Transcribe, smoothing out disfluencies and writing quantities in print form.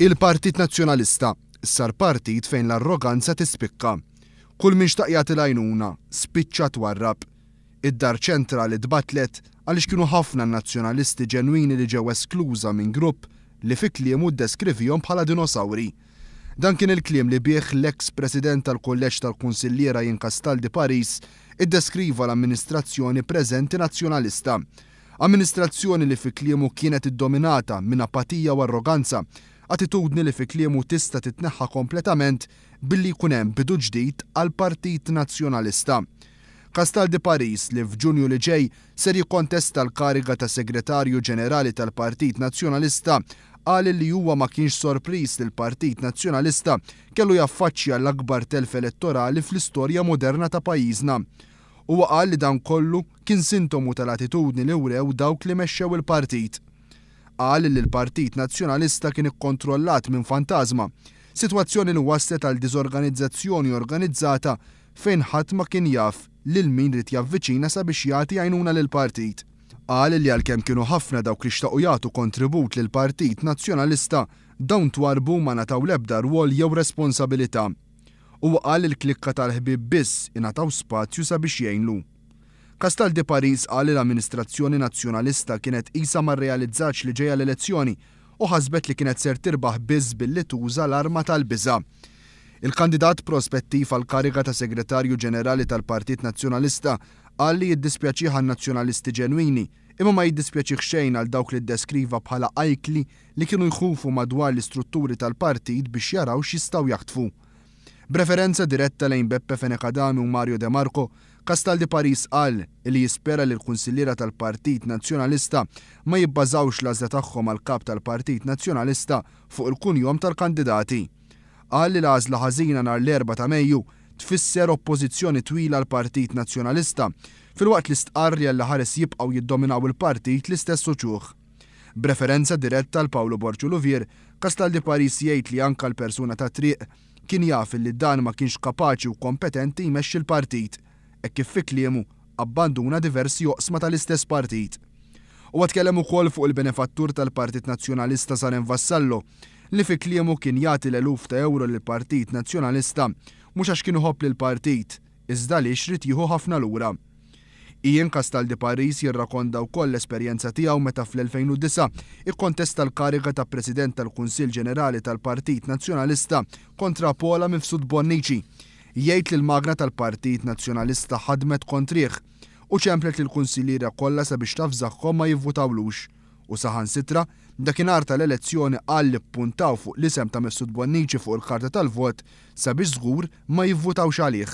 Il-Partit Nazzjonalista sar partit fejn l-arroganza tispikka. Kull min xtaq jagħti l-għajnuna, spiċċa twarrab. Id-Dar Ċentrali tbattlet għaliex kienu ħafna n-Nazzjonalisti ġenwini li ġew eskluża minn grupp li fi kliemu ddeskrivihom bħala dinosawri. Dan kien il-kliem li bih l-eks President tal-Kulleġġ tal-Kunsilliera Ian Castaldi Paris iddeskriva l-amministrazzjoni preżenti Nazzjonalista. Amministrazzjoni li fi kliemu kienet iddominata minn apatija u arroganza, attitudni li fi kliemu tista' titneħħa kompletament billi jkun hemm bidu ġdid għall-Partit Nazzjonalista. Castaldi Paris li f'Ġunju li ġej ser jikkontesta l-kariga ta' Segretarju Ġenerali tal-Partit Nazzjonalista qal li huwa ma kienx sorpriż li l-Partit Nazzjonalista kellu jaffaċċja l-akbar telf elettorali fl-istorja moderna ta' pajjiżna. Huwa qal li dan kollu kien sintomu tal-attitudni li wrew dawk li mexxew il-partit. Qal li l-Partit Nazzjonalista kien ikkontrollat minn fantażma, sitwazzjoni li wasslet għal diżorganizzazzjoni organizzata fejn ħadd ma kien jaf lil min ried javviċina sabiex jagħti għajnuna lill-partit. Qal li għalkemm kienu ħafna dawk li xtaqu jagħtu kontribut lill-Partit Nazzjonalista, dawn twarrbu u ma ngħataw l-ebda rwol jew responsabilità. Huwa qal li l-klikka tal-ħbieb biss ingħataw spazju sabiex jgħinlu. Castaldi Paris qal li l-amministrazzjoni Nazzjonalista kienet qisha ma rrealizzatx li ġejja l-elezzjoni u ħasbet li kienet ser tirbaħ biss billi tuża l-arma tal-biża'. Il-kandidat prospettiv għall-kariga ta' Segretarju Ġenerali tal-Partit Nazzjonalista qal li jiddispjaċih għan-Nazzjonalisti ġenwini, imma ma jiddispjaċih xejn għal dawk li ddeskriva bħala ajkli li kienu jħufu madwar l-istrutturi tal-partit biex jaraw x'jistgħu jaħtfu. B'referenza diretta lejn Beppe Fenech Adami u Mario De Marco, Castaldi Paris qal li jispera li l-kunsilliera tal-Partit Nazzjonalista ma jibbażawx l-għażla tagħhom għall-Kap tal-Partit Nazzjonalista fuq il-kunjom tal-kandidati. Qal li l-għażla ħażina nhar l-Erbgħa ta' Mejju tfisser oppożizzjoni twila għall-Partit Nazzjonalista, filwaqt li stqarr li allaħares jibqgħu jiddominaw il-partit l-istess uċuħ. B'referenza diretta għal Pawlu Borg Olivier, Castaldi Paris jgħid li anke l-persuna tat-triq kien jaf illi dan ma kienx kapaċi u kompetenti jmexxi l-partit, hekk kif fi kliemu abbanduna diversi oqsma tal-istess partit. Huwa tkellem ukoll fuq il-benefattur tal-Partit Nazzjonalista Saren Vassallo, li fi kliemu kien jagħti l-eluf ta' ewro lill-Partit Nazzjonalista mhux għax kien iħobb lill-partit, iżda għaliex ried jieħu ħafna lura. Ian Castaldi Paris jirrakonda wkoll l-esperjenza tiegħu meta fl-2009 ikkontesta l-kariga ta' President tal-Kunsill Ġenerali tal-Partit Nazzjonalista kontra Paula Mifsud Bonnici. Jgħid li l-magna tal-Partit Nazzjonalista ħadmet kontrih u ċemplet lill-kunsilliera kollha sabiex tavżahhom ma jivvutawlux u saħansitra dakinhar tal-elezzjoni qal li ppuntaw fuq l-isem ta' Mifsud Bonnici fuq il-karta tal-vot sabiex żgur ma jivvutawx għalih.